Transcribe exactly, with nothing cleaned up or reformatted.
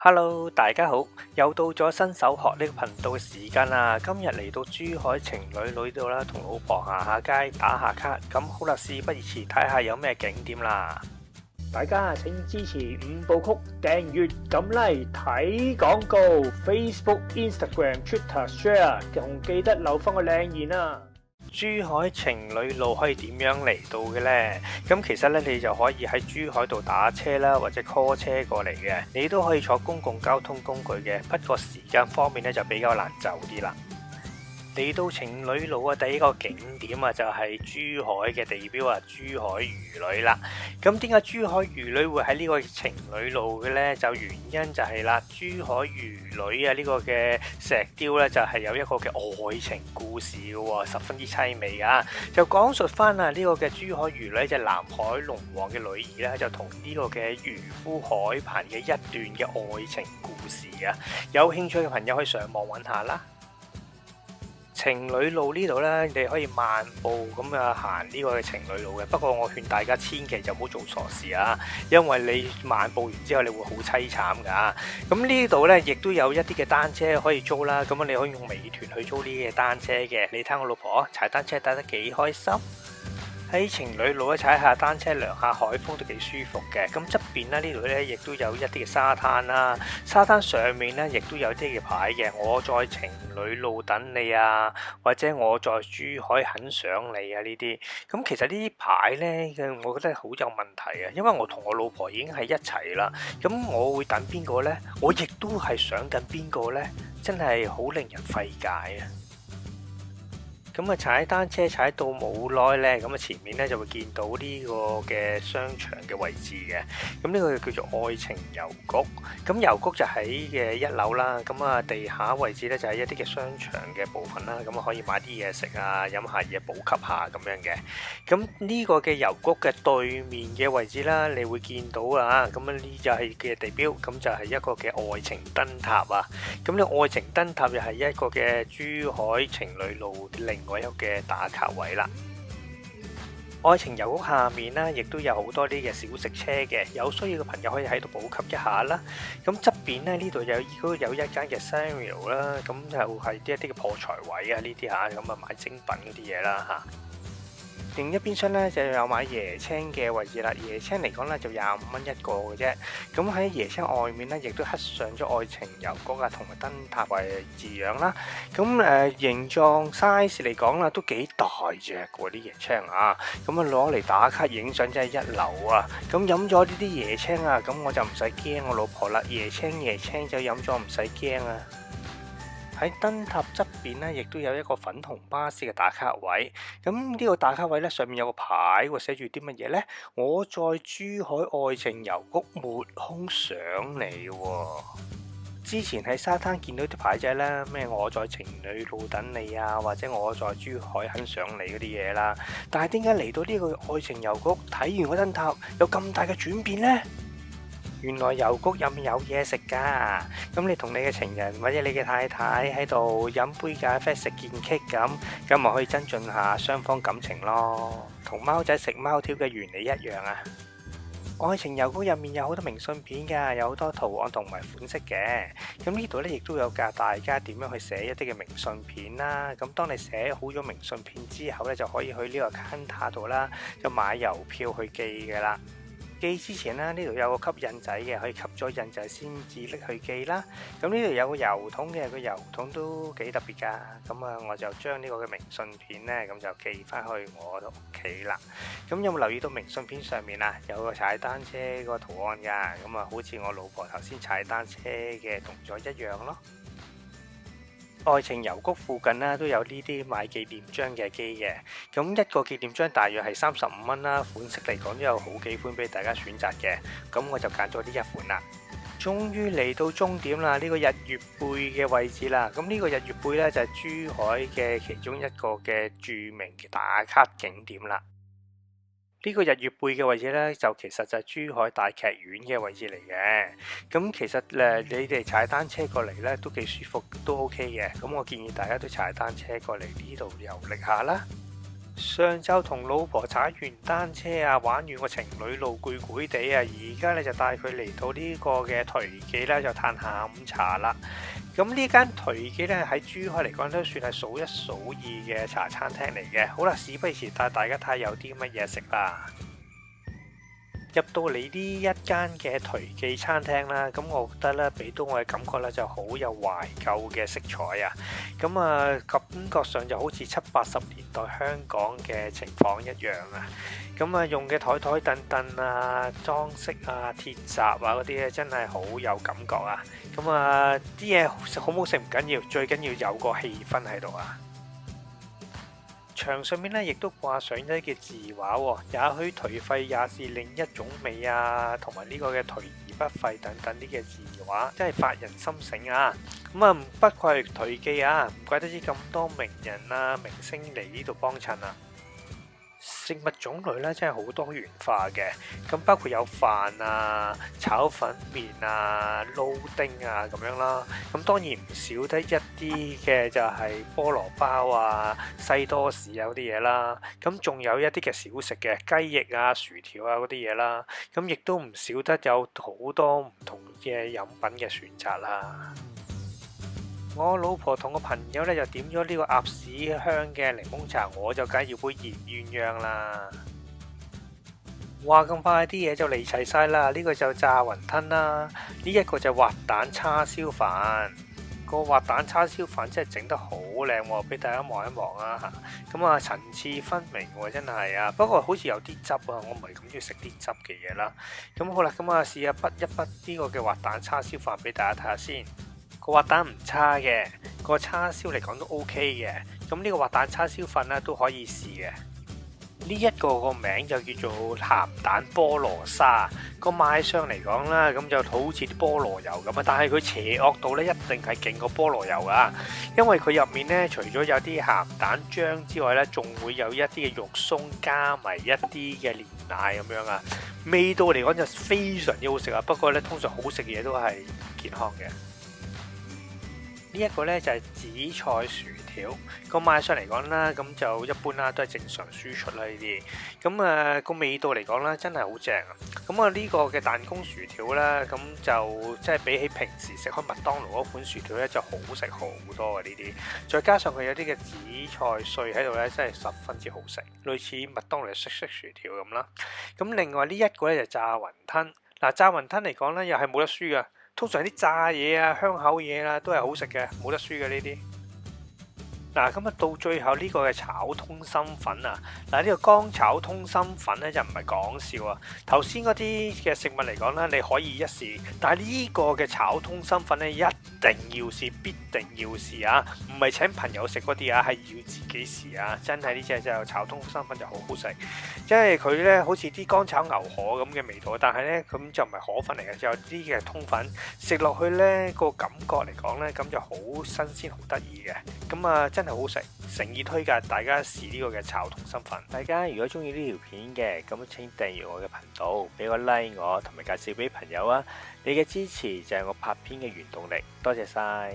Hello，大家好，又到咗新手學呢個頻道嘅時間啦。今日嚟到珠海情侶路呢度啦，同老婆行下街，打下卡。咁好啦，事不宜遲，睇下有咩景點啦。大家請支持五部曲，訂閱、撳 like、睇廣告，Facebook、Instagram、Twitter share，仲記得留翻個靚言啊！珠海情侶路可以點樣嚟到嘅呢？咁其實咧，你就可以喺珠海度打車啦，或者 call 車過嚟嘅。你都可以坐公共交通工具嘅，不過時間方面咧就比較難就啲啦。嚟到情侶路啊，第一個景點啊就係珠海嘅地標啊，珠海漁女啦。咁點解珠海漁女會喺呢個情侶路嘅呢？就原因就係啦，珠海漁女啊呢個嘅石雕呢，就係有一個嘅愛情故事嘅喎，十分之淒美啊！就講述翻啊呢個嘅珠海漁女就係南海龍王嘅女兒呢，就同呢個嘅漁夫海鵬嘅一段嘅愛情故事啊！有興趣嘅朋友可以上網揾下啦。情侶路呢度呢，你可以漫步咁啊行呢個嘅情侶路嘅。不過我勸大家千祈就唔好做傻事啊，因為你漫步完之後你會好凄慘㗎。咁呢度呢，亦都有一啲嘅單車可以租啦。咁你可以用美團去租呢啲嘅單車嘅。你睇我老婆踩單車踩得幾開心。喺情侶路咧踩下單車涼下海風都幾舒服嘅。咁側邊咧呢度咧亦都有一啲嘅沙灘啦，沙灘上面咧亦都有啲嘅牌嘅，我在情侶路等你啊，或者我在珠海很想你啊呢啲。咁其實呢啲牌咧嘅，我覺得好有問題啊，因為我同我老婆已經係一齊啦，咁我會等邊個呢？我亦都係想緊邊個呢？真係好令人費解啊！咁啊，踩單車踩到冇耐呢，咁啊前面呢就會見到呢個嘅商場嘅位置嘅。咁呢個就叫做愛情郵局。咁郵局就喺嘅一樓啦。咁啊，地下位置呢就係一啲嘅商場嘅部分啦。咁啊，可以買啲嘢食啊，飲下嘢，補給下咁樣嘅。咁呢個嘅郵局嘅對面嘅位置啦，你會見到啊。咁啊，呢就係嘅地標，咁就係一個嘅愛情燈塔啊。咁呢愛情燈塔又係一個嘅珠海情侶路另外一個嘅打卡位啦。愛情郵局下面啦，亦都有好多啲嘅小食車嘅，有需要嘅朋友可以喺度補給一下啦。咁側邊呢，呢度有亦都有一間嘅 Samuel 啦，咁就係啲一啲嘅破財位啊，呢啲嚇，咁啊買精品嗰啲嘢啦嚇。另一邊廂呢，就有買椰青嘅位置啦。椰青嚟講呢，就廿五蚊一個嘅啫。咁喺椰青外面呢，亦都刻上咗愛情郵局啊，同埋燈塔嘅字樣啦。咁誒、呃、形狀 size 嚟講啦，都幾大隻喎啲椰青啊！咁啊攞嚟打卡影相真係一流啊！咁飲咗呢啲椰青啊，咁我就唔使驚我老婆啦。椰青椰青就飲咗唔使驚啊！喺燈塔側邊呢，亦都有一個粉紅巴士嘅打卡位。咁呢個打卡位呢，上面有個牌喎，寫住啲乜嘢呢？我在珠海愛情郵局沒空想你喎。之前喺沙灘見到啲牌仔啦，咩我在情侶路等你啊，或者我在珠海很想你嗰啲嘢啦。但係點解嚟到呢個愛情郵局睇完個燈塔有咁大嘅轉變呢？原來郵局入面有嘢食㗎，咁你同你嘅情人或者你嘅太太喺度飲杯咖啡食件 cake 咁，咁咪可以增進下雙方感情咯，同貓仔食貓條嘅原理一樣啊！愛情郵局入面有好多明信片㗎，有好多圖案同埋款式嘅。咁呢度呢，亦都有教大家點樣去寫一啲嘅明信片啦。咁當你寫好咗明信片之後呢，就可以去呢個 counter 度啦，就買郵票去寄㗎啦。寄之前呢，呢度有個吸印仔嘅，可以吸咗印仔先至拎去寄啦。咁呢度有個郵筒嘅，個郵筒都幾特別㗎。咁啊，我就將呢個嘅明信片呢，咁就寄翻去我屋企啦。咁有冇留意到明信片上面啊，有個踩單車個圖案㗎？咁啊，好似我老婆頭先踩單車嘅動作一樣咯。愛情郵局附近啦，都有呢啲買紀念章嘅機嘅。咁一個紀念章大約係三十五蚊啦，款式嚟講都有好幾款俾大家選擇嘅。咁我就揀咗呢一款啦。終於嚟到終點啦，呢個日月貝嘅位置啦。咁呢個日月貝呢，就係珠海嘅其中一個嘅著名嘅打卡景點啦。呢個日月貝嘅位置呢，就其實就係珠海大劇院嘅位置嚟嘅。咁其實誒，你哋踩單車過嚟呢，都幾舒服，都 OK 嘅。咁我建議大家都踩單車過嚟呢度遊歷下啦。上晝同老婆踩完單車啊，玩完個情侶路，攰攰地啊，而家咧就帶佢嚟到呢個嘅頹記啦，就嘆下午茶啦。咁呢間頹記咧喺珠海嚟講都算係數一數二嘅茶餐廳嚟嘅。好啦，事不宜遲，帶大家睇下有啲乜嘢食啦。入到嚟呢一間嘅頹記餐廳啦，咁我覺得咧，俾到我嘅感覺咧就好有懷舊嘅色彩啊！咁啊，感覺上就好似七八十年代香港嘅情況一樣啊！咁啊，用嘅台台凳凳啊、裝飾啊、鐵閘啊嗰啲咧，真係好有感覺啊！咁啊，啲嘢食好唔好食唔緊要，最緊要有個氣氛喺度啊！牆上面咧，亦都掛上一啲嘅字畫喎，也許頹廢也是另一種美啊，同埋呢個嘅頹而不廢等等啲嘅字畫，真係發人心醒啊！咁啊，不愧係頹記啊，唔怪得知咁多名人啊、明星嚟呢度幫襯啊！食物種類咧真係好多元化嘅，咁包括有飯啊、炒粉麵啊、撈丁啊咁樣啦。咁當然唔少得一啲嘅就係菠蘿包啊、西多士啊嗰啲嘢啦。咁仲有一啲嘅小食嘅雞翼啊、薯條啊嗰啲嘢啦。咁亦都唔少得有好多唔同嘅飲品嘅選擇啦。我老婆同個朋友咧就點咗呢個鴨屎香嘅檸檬茶，我就梗係要杯熱鴛鴦啦。話咁快啲嘢就嚟齊晒啦！呢個就炸雲吞啦，呢一個就滑蛋叉燒飯。個滑蛋叉燒飯真係整得好靚喎，俾大家望一望啊！咁啊，層次分明喎，真係啊。不過好似有啲汁啊，我唔係咁中意食啲汁嘅嘢啦。咁好啦，咁啊試下畢一畢呢個嘅滑蛋叉燒飯俾大家睇下先。個滑蛋唔差嘅，個叉燒嚟講都 OK 嘅。咁呢個滑蛋叉燒飯咧都可以試嘅。呢一個個名就叫做鹹蛋菠蘿沙，個賣相嚟講啦，咁就好似啲菠蘿油咁啊！但係佢邪惡到咧，一定係勁過菠蘿油啊！因為佢入面咧，除咗有啲鹹蛋漿之外咧，仲會有一啲嘅肉鬆加埋一啲嘅煉奶咁樣啊！味道嚟講就非常之好食啊！不過咧，通常好食嘅嘢都係健康嘅。呢一個呢，就係紫菜薯條，個賣相嚟講啦，咁就一般啦，都係正常輸出啦呢啲。咁啊個味道嚟講啦，真係好正啊！咁啊呢個嘅彈弓薯條啦，咁就即係比起平時食開麥當勞嗰款薯條呢，就好食好多嘅呢啲。再加上佢有啲嘅紫菜碎喺度呢，真係十分之好食，類似麥當勞嘅式式薯條咁啦。咁另外呢一個呢，就炸雲吞。嗱，炸雲吞嚟講呢，又係冇得輸噶。通常啲炸嘢啊、香口嘢啦，都係好食嘅，冇得輸嘅呢啲。嗱，咁啊到最後呢個嘅炒通心粉啊，嗱，呢個乾炒通心粉呢，就唔係講笑啊。頭先嗰啲嘅食物嚟講呢，你可以一試，但係呢個嘅炒通心粉呢，一定要試，必定要試啊！唔係請朋友食嗰啲啊，係要自己試啊！真係呢隻就炒通心粉就好好食，因為佢呢好似啲乾炒牛河咁嘅味道，但係呢，咁就唔係河粉嚟嘅，就有啲嘅通粉。食落去呢個感覺嚟講呢，咁就好新鮮，好得意嘅。咁啊，真係好食，誠意推介大家試呢個嘅炒通心粉。大家如果中意呢條片嘅，咁請訂閱我嘅頻道，俾個 like 我，同埋介紹俾朋友啊！你嘅支持就係我拍片嘅原動力，多謝晒。